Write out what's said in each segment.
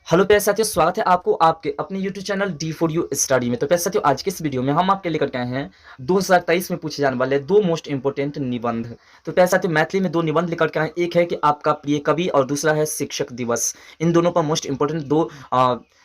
Hello प्यारे साथियों, स्वागत है आपको आपके अपने YouTube channel D for you study में। तो प्यारे साथियों, आज के इस वीडियो में हम आपके लेकर के आए हैं 2023 में पूछे जाने वाले दो मोस्ट इंपोर्टेंट निबंध। तो प्यारे साथियों, मैथिली में दो निबंध लेकर के आए हैं। एक है कि आपका प्रिय कवि और दूसरा है शिक्षक दिवस। इन दोनों पर मोस्ट इंपोर्टेंट दो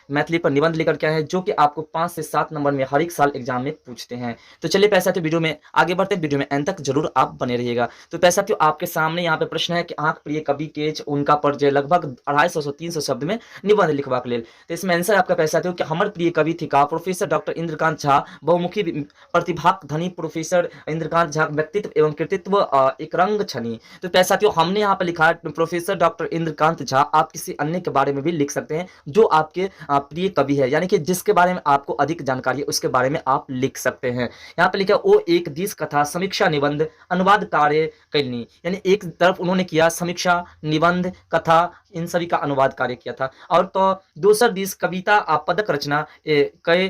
मैथिली पर निबंध लेकर के आए हैं, जो कि आपको 5 से 7 नंबर में हर एक साल एग्जाम में पूछते हैं। तो चलिए प्यारे साथियों, वीडियो में आगे बढ़ते हैं। वीडियो में एंड तक जरूर आप बने रहिएगा। तो प्यारे साथियों, आपके सामने यहाँ पे प्रश्न है कि आंख प्रिय कवि के उनका पर जे लगभग 250 से 300 शब्द में निबंध लिखबाक लेल। तो इसमें आंसर आपका प्यारे साथियों कि हमर प्रिय कवि थिका प्रोफेसर डॉक्टर इंद्रकांत झा, बहुमुखी प्रतिभाक धनी प्रोफेसर इंद्रकांत झा व्यक्तित्व एवं कृतित्व एक रंग छनी। तो प्यारे साथियों, हमने यहाँ पर लिखा है प्रोफेसर डॉक्टर इंद्रकांत झा। आप किसी अन्य के बारे में भी लिख सकते हैं जो आपके प्रिय कवि है, यानी कि जिसके बारे में आपको अधिक जानकारी है उसके बारे में आप लिख सकते हैं। यहाँ पे लिखा ओ एक दिस कथा समीक्षा निबंध अनुवाद कार्य कैलनी, यानी एक तरफ उन्होंने किया समीक्षा निबंध कथा, इन सभी का अनुवाद कार्य किया था। और तो दोसर दिस कविता आ पदक रचना कई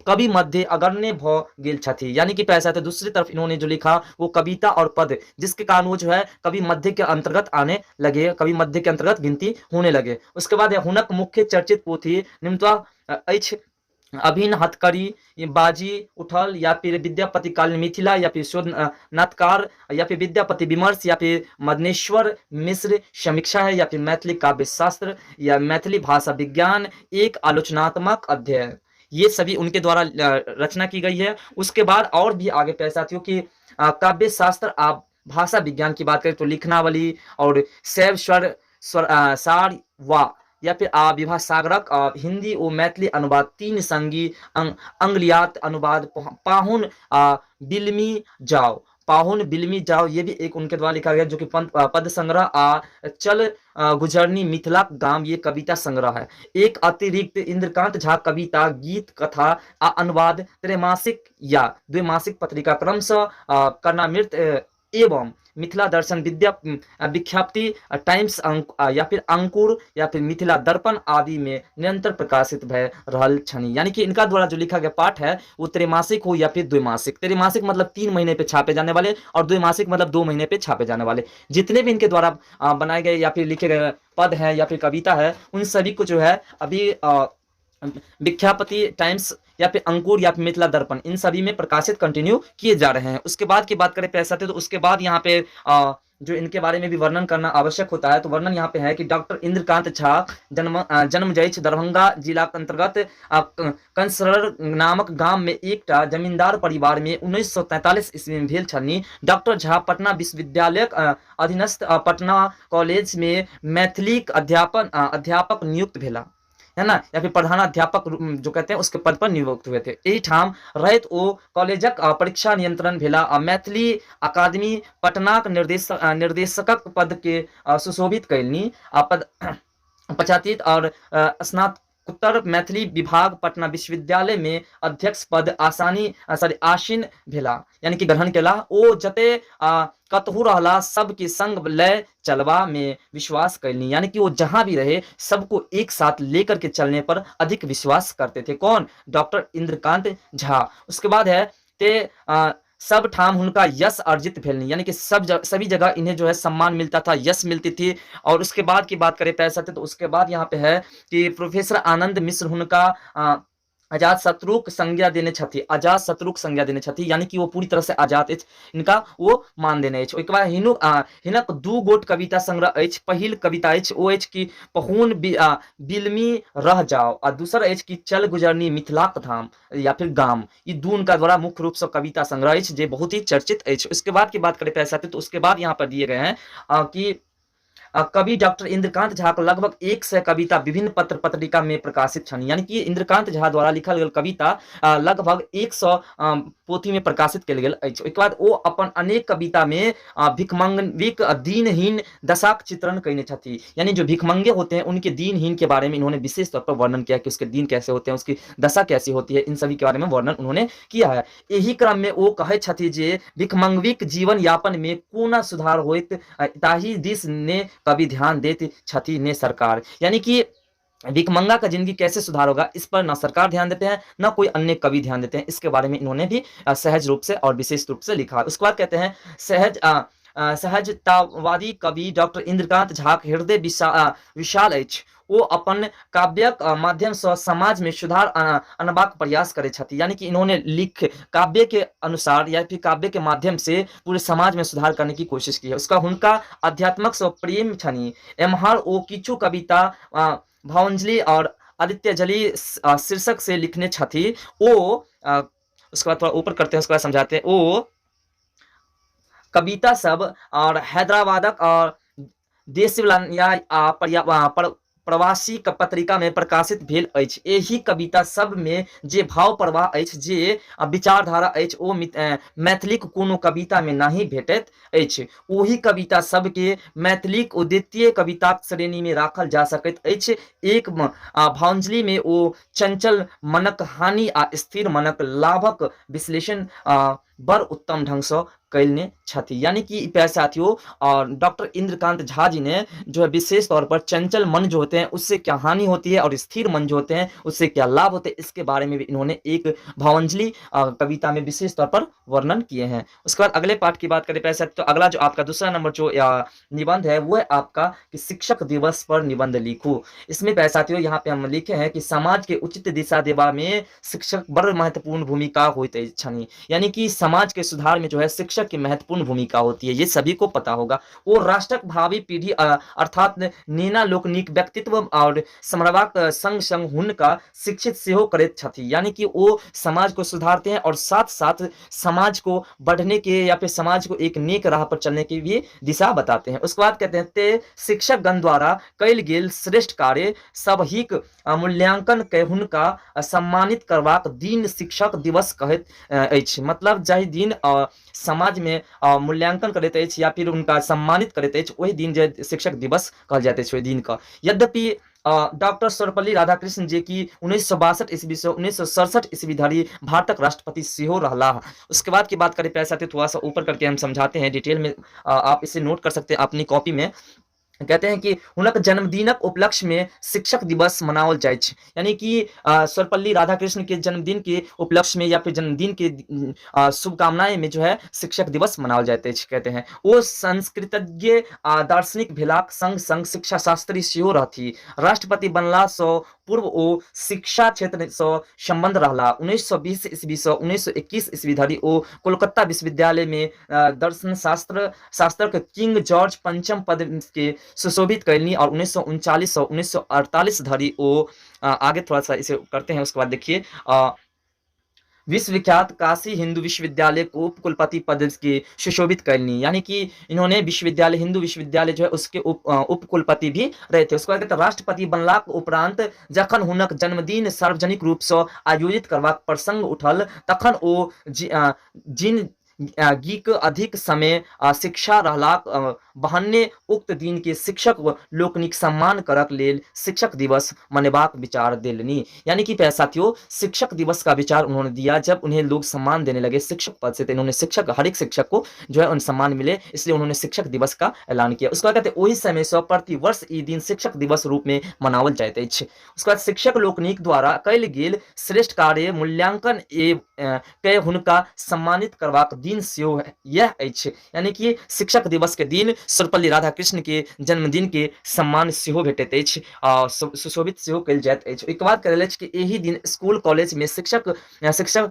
कवि मध्य अगण्य भ गेल छथि, यानी कि पैसा थे। दूसरी तरफ इन्होंने जो लिखा वो कविता और पद, जिसके कारण वो जो है कवि मध्य के अंतर्गत आने लगे, कवि मध्य के अंतर्गत गिनती होने लगे। उसके बाद हुनक मुख्य चर्चित पोथी निम्नतः अछि अभिन्न हथकड़ी बाजी उठल, या फिर विद्यापति कालीन मिथिला, या फिर शोध नाटकार, या फिर विद्यापति विमर्श, या फिर मदनेश्वर मिश्र समीक्षा है, या फिर मैथिली काव्य शास्त्र, या मैथिली भाषा विज्ञान एक आलोचनात्मक अध्ययन। ये सभी उनके द्वारा रचना की गई है। उसके बाद और भी आगे प्यारे साथियों की काव्य शास्त्र आप भाषा विज्ञान की बात करें तो लिखनावली और शैव स्वर स्वर सार वा, या फिर आ विभा सागरक हिंदी ओ मैथिली अनुवाद तीन संगी अंगलियात अनुवाद पाहुन बिलमी जाओ, पाहुन बिलमी जाओ, ये भी एक उनके द्वारा लिखा गया जो कि पद संग्रह आ चल गुजरनी मिथिला गाम, ये कविता संग्रह है। एक अतिरिक्त इंद्रकांत झा कविता गीत कथा आ अनुवाद त्रैमासिक या द्विमासिक पत्रिका क्रमशः कर्णामृत एवं मिथिला दर्शन विद्या विख्याप्ति टाइम्स अंक या फिर अंकुर या फिर मिथिला दर्पण आदि में निरंतर प्रकाशित भय रहल छनि। यानी कि इनका द्वारा जो लिखा गया पाठ है वो त्रैमासिक हो या फिर द्विमासिक। त्रैमासिक मतलब 3 महीने पे छापे जाने वाले और द्विमासिक मतलब 2 महीने पे छापे जाने वाले। जितने भी इनके द्वारा बनाए गए या फिर लिखे गए पद हैं या फिर कविता है, उन सभी को जो है अभी विख्यापति टाइम्स या फिर अंकुर या फिर मिथिला दर्पण, इन सभी में प्रकाशित कंटिन्यू किए जा रहे हैं। उसके बाद की बात करें पैसा तो उसके बाद यहाँ पे जो इनके बारे में भी वर्णन करना आवश्यक होता है, तो वर्णन यहाँ पे है कि डॉक्टर इंद्रकांत झा जन्म जैछ दरभंगा जिला के अंतर्गत कंसरर नामक गांव में एकटा जमींदार परिवार में 1943 ईस्वी में भेल छलनि। डॉक्टर झा पटना विश्वविद्यालय अधीनस्थ पटना कॉलेज में मैथिलीक अध्यापक नियुक्त भेला, है ना, या फिर प्रधानाध्यापक जो कहते हैं उसके पद पर नियुक्त हुए थे। एहिठाम रहैत ओ कॉलेजक परीक्षा नियंत्रण भेला आ मैथिली अकादमी पटनाक निर्देशकक पद के सुशोभित कयलनि। आ पद पछातित और स्नातकोत्तर मैथिली विभाग पटना विश्वविद्यालय में अध्यक्ष पद आसानी सॉरी आसीन भेला, यानी कि ग्रहण केला। ओ जते कतहु रहला सबके संग लय चलवा में विश्वास कैलनी, यानी कि वो जहां भी रहे सबको एक साथ लेकर के चलने पर अधिक विश्वास करते थे। कौन? डॉक्टर इंद्रकांत झा। उसके बाद है ते सब ठाम हुनका यश अर्जित भेलनी, यानी कि सभी जगह इन्हें जो है सम्मान मिलता था, यश मिलती थी। और उसके बाद की बात करें पैसा तो उसके बाद यहाँ पे है कि प्रोफेसर आनंद मिश्र हुनका आजाद शत्रुक संज्ञा देने छथि, आजाद शत्रुक संज्ञा देने छथि, यानी कि वो पूरी तरह से आजाद अछि, इनका वो मान देने अछि। ओहिके बाद हिनक 2 गोट कविता संग्रह अछि। पहिल कविता अछि ओ अछि कि पहुन बिलमी रह जाओ, आ दूसर अछि कि चल गुजरनी मिथिलाक धाम या फिर गाम। ई दू उनका द्वारा मुख्य रूप से कविता संग्रह अछि जे बहुत ही चर्चित अछि। उसके बाद की बात करें पैसा तो उसके बाद यहाँ पर दिए गए हैं कि कवि डॉक्टर इंद्रकांत झा के लगभग 100 कविता विभिन्न पत्र पत्रिका में प्रकाशित छनि, यानी कि इंद्रकांत झा द्वारा लिखल गेल कविता लगभग 100 पोथी में प्रकाशित कयल गेल अछि। ओहिके बाद ओ अपन अनेक कविता में भिखमंगीक दीनहीन दशाक चित्रण कयने छथि, यानी जो भिखमंगे होते हैं उनके दीनहीन के बारे में इन्होंने विशेष तौर पर वर्णन किया कि उसके दिन कैसे होते हैं, उसकी दशा कैसी होती है, इन सभी के बारे में वर्णन उन्होंने किया है। एही क्रम में ओ कहै छथि जे भिखमंगीक जीवन यापन में कोना सुधार होइत ताहि दिस ने कभी ध्यान देत छथि ने सरकार, यानी कि भिखमंगा का जिंदगी कैसे सुधार होगा इस पर ना सरकार ध्यान देते हैं ना कोई अन्य कवि ध्यान देते हैं, इसके बारे में इन्होंने भी सहज रूप से और विशेष रूप से लिखा। उसके बाद कहते हैं सहज सहजतावादी कवि डॉक्टर इंद्रकांत झाक हृदय विशाल अछि। ओ अपन काव्यक माध्यमसँ समाजमे सुधार अनबाक प्रयास करैत छथि। यानी कि इन्होंने लिख काव्य के अनुसार या फिर काव्य के माध्यम से पूरे समाज में सुधार करने की कोशिश की है। उसका हुनका अध्यात्मक सँ प्रेम छनि। एम्हर ओ किछु कविता भावांजलि और आदित्यजलि शीर्षक से लिखने छथि। ओ उसके बाद थोड़ा ऊपर करते हैं, उसके बाद समझाते हैं। ओ कविता सब और हैदराबादक और देशवला न्याय आ प्रवासी पत्रिका मे प्रकाशित भेल अछि। एहि कविता सब मे जे भाव प्रवाह अछि, जे विचारधारा अछि, ओ मैथिलीक कोनो कविता मे नहि भेटैत अछि। ओहि कविता सब के मैथिलीक अद्वितीय कविताक श्रेणी मे राखल जा सकैत अछि। एक भावांजलि मे ओ चंचल मनक हानि आ स्थिर मनक लाभक विश्लेषण बड़ उत्तम ढंग सँ कैलने छथि। यानी कि प्यारे साथियों, और डॉक्टर इंद्रकांत झा जी ने जो है विशेष तौर पर चंचल मन जो होते हैं उससे क्या हानि होती है और स्थिर मन जो होते हैं उससे क्या लाभ होते हैं, इसके बारे में भी इन्होंने एक भावांजलि कविता में विशेष तौर पर वर्णन किए हैं। उसके बाद अगले पाठ की बात करें प्यारे साथियों, तो अगला जो आपका दूसरा नंबर जो निबंध है वो है आपका कि शिक्षक दिवस पर निबंध लिखो। इसमें प्यारे साथियों यहाँ पे हम लिखे हैं कि समाज के उचित दिशा देवा में शिक्षक बड़ महत्वपूर्ण भूमिका होइत छनि। यानी कि समाज के सुधार में जो है शिक्षक की महत्वपूर्ण भूमिका होती है, ये सभी को पता होगा। वो राष्ट्रक भावी पीढ़ी अर्थात नेना लोकनिक व्यक्तित्व और समरबाक संग संग हुनका शिक्षित सेहो करैत छथि। यानी कि वो समाज को सुधारते हैं और साथ साथ समाज को बढ़ने के या फिर समाज को एक नेक राह पर चलने की भी दिशा बताते हैं। उसके बाद कहते हैं ते शिक्षकगण द्वारा कैल गेल श्रेष्ठ कार्य सबहिक मूल्यांकन के हुनका सम्मानित करबाक दिन शिक्षक दिवस कहैत अछि। मतलब जाहि दिन समाज में मूल्यांकन करैत अछि या फिर हुनका सम्मानित करैत अछि ओहि दिन जे शिक्षक दिवस कहल जाइत अछि ओहि दिन के। यद्यपि डॉक्टर सर्वपल्ली राधाकृष्ण जे कि 1962 ईस्वी से 1967 ईस्वी धरि भारतक राष्ट्रपति सेहो रहलाह। उसके बाद की बात करें प्यारे साथियों, थोड़ा सा ऊपर करके हम समझाते हैं डिटेल में, आप इसे नोट कर सकते हैं अपनी कॉपी में। कहते हैं कि हुनक जन्मदिनक उपलक्ष्य में शिक्षक दिवस मनाओल जाइत छै। यानी कि सर्वपल्ली राधाकृष्ण के जन्मदिन के उपलक्ष्य में या फिर जन्मदिन के शुभकामनाएं में जो है शिक्षक दिवस मनाओल जाइत अछि। कहते हैं ओ संस्कृतज्ञ आ दार्शनिक भेलाक संग संग शिक्षा शास्त्री सेहो रहथि। राष्ट्रपति बनला सँ पूर्व ओ शिक्षा क्षेत्र सँ संबंध रहला। 1920 ईस्वी सँ 1921 ईस्वी धरि ओ कोलकाता विश्वविद्यालय में दर्शन शास्त्रक किंग जॉर्ज पंचम पद के सुशोभित कैलनी और 1939 सँ 1948 धरि ओ आगे थोड़ा सा इसे करते हैं। उसके बाद देखिए विश्वविख्यात काशी हिंदू विश्वविद्यालय को उपकुलपति पद के सुशोभित कैलनी। यानी कि इन्होंने विश्वविद्यालय हिंदू विश्वविद्यालय जो है उसके उपकुलपति भी रहे थे। उसके बाद कहते हैं, राष्ट्रपति बनलाक उपरांत जखन हुनक जन्मदिन सार्वजनिक रूप सँ आयोजित करबाक प्रसंग उठल तखन ओ जिन गीक अधिक समय शिक्षा रहलाक बहन्ने उक्त दिन के शिक्षक लोकनिक सम्मान करक लेल शिक्षक दिवस मनेबाक विचार देलनि। यानी कि प्यारे साथियों, शिक्षक दिवस का विचार उन्होंने दिया जब उन्हें लोग सम्मान देने लगे शिक्षक पद से, तो इन्होंने शिक्षक हर एक शिक्षक को जो है उन्हें सम्मान मिले, इसलिए उन्होंने शिक्षक दिवस का ऐलान किया। उसके बाद कहते हैं, ओहि समय सँ प्रतिवर्ष ई दिन शिक्षक दिवस रूप में मनाओल जाइत अछि। उसके बाद शिक्षक लोकनिक द्वारा कयल गेल श्रेष्ठ कार्य मूल्यांकन के हुनका सम्मानित करबाक दिन सेहो यह अछि। यानी कि शिक्षक दिवस के दिन सर्वपल्ली राधाकृष्ण के जन्मदिन के सम्मान सेहो भेटैत अछि आ सुशोभित सेहो कयल जाइत अछि। ओहिके बाद कहल अछि कि एहि दिन स्कूल कॉलेज में शिक्षक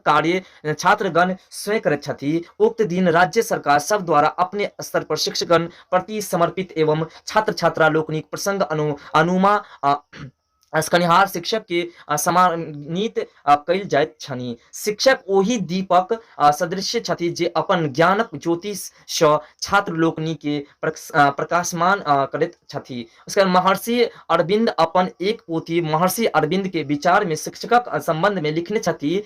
कार्य छात्रगण स्वयं करैत छथि। उक्त दिन राज्य सरकार सब द्वारा अपने स्तर पर शिक्षकगण प्रति समर्पित एवं छात्र छात्रा लोकनिक प्रसंग अनुमा स्कनिहार शिक्षक के सम्मानित कयल जाइत छनि। शिक्षक ओहि दीपक सदृश छथि जे अपन ज्ञानक ज्योति सँ छात्र लोकनि के प्रकाशमान करैत छथि। उसके बाद महर्षि अरविंद अपन एक पोथी महर्षि अरविंद के विचार में शिक्षकक संबंध में लिखने छथि,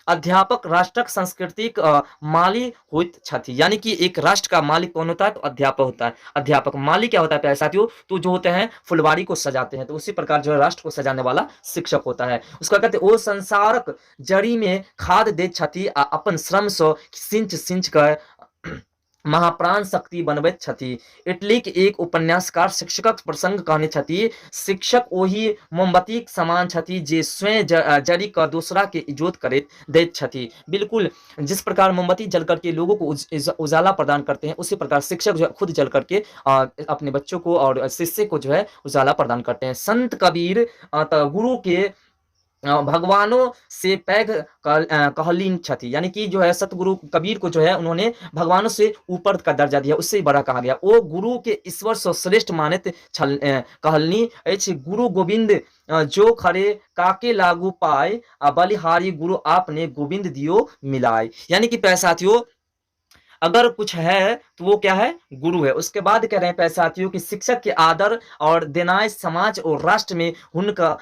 अध्यापक राष्ट्रक सांस्कृतिक माली होइत छथि। यानी कि एक राष्ट्र का मालिक कौन होता है, तो अध्यापक होता है। अध्यापक माली क्या होता है प्यारे साथियों, तो जो होते हैं फुलवाड़ी को सजाते हैं, तो उसी प्रकार जो है राष्ट्र को सजाने वाला शिक्षक होता है। उसका कहते हैं, ओ संसारक जड़ी में खाद दैत छथि आ अपन श्रम सँ सिंच सिंच कर महाप्राण शक्ति बनबैत छथि। इटलीक एक उपन्यासकार शिक्षकक प्रसंग कहने छथि, शिक्षक ओहि मोमबत्तीक समान छथि जे स्वयं जरि कऽ दोसरा के इजोत करैत दैत छथि। बिल्कुल जिस प्रकार मोमबत्ती जल करके लोगों को उजाला प्रदान करते हैं, उसी प्रकार शिक्षक जो है खुद जल करके अपने बच्चों को और शिष्य को जो है उजाला प्रदान करते हैं। संत कबीर तऽ गुरु के भगवानों से पैघ कहलीन छथि, यानी कि जो है सतगुरु कबीर को जो है उन्होंने भगवानों से ऊपर का दर्जा दिया, उससे बड़ा कहा गया। ओ गुरु के ईश्वर से श्रेष्ठ मानैत छल कहलनि अछि। गुरु गोविंद जो खरे काके लागू पाए, आ बलिहारी गुरु आपने गोविंद दियो मिलाए। यानी कि प्यारे साथियों, अगर कुछ है तो वो क्या है, गुरु है। उसके बाद कह रहे हैं प्यारे साथियों कि शिक्षक के आदर और देनाय समाज और राष्ट्र में उनका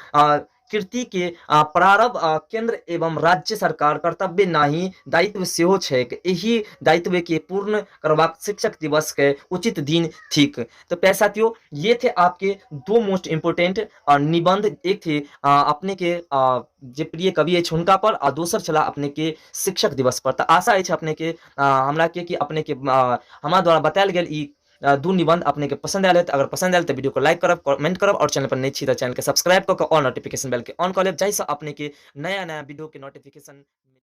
कृति के प्रारंभ केंद्र एवं राज्य सरकार कर्तव्य नाही दायित्व सेहो छैक। एहि दायित्व के पूर्ण करबाक शिक्षक दिवस के उचित दिन थिक। तो प्यारे साथियों, ये थे आपके दो मोस्ट इम्पोर्टेंट निबंध। एक थे अपने के जे प्रिय कवि अछि हुनका पर, आ दोसर छला अपने के शिक्षक दिवस पर। तऽ आशा अछि अपने के हमरा के कि अपने के हमरा द्वारा बतायल गेल ई दू निबंध अपने के पसंद आयल होत। अगर पसंद आयल तऽ वीडियो को लाइक करब, कमेंट करब और चैनल पर नहि छी तऽ चैनल के सब्सक्राइब कऽ के ऑल नोटिफिकेशन बेल के ऑन कऽ लेब, जाहिसँ अपने के नया नया वीडियो के नोटिफिकेशन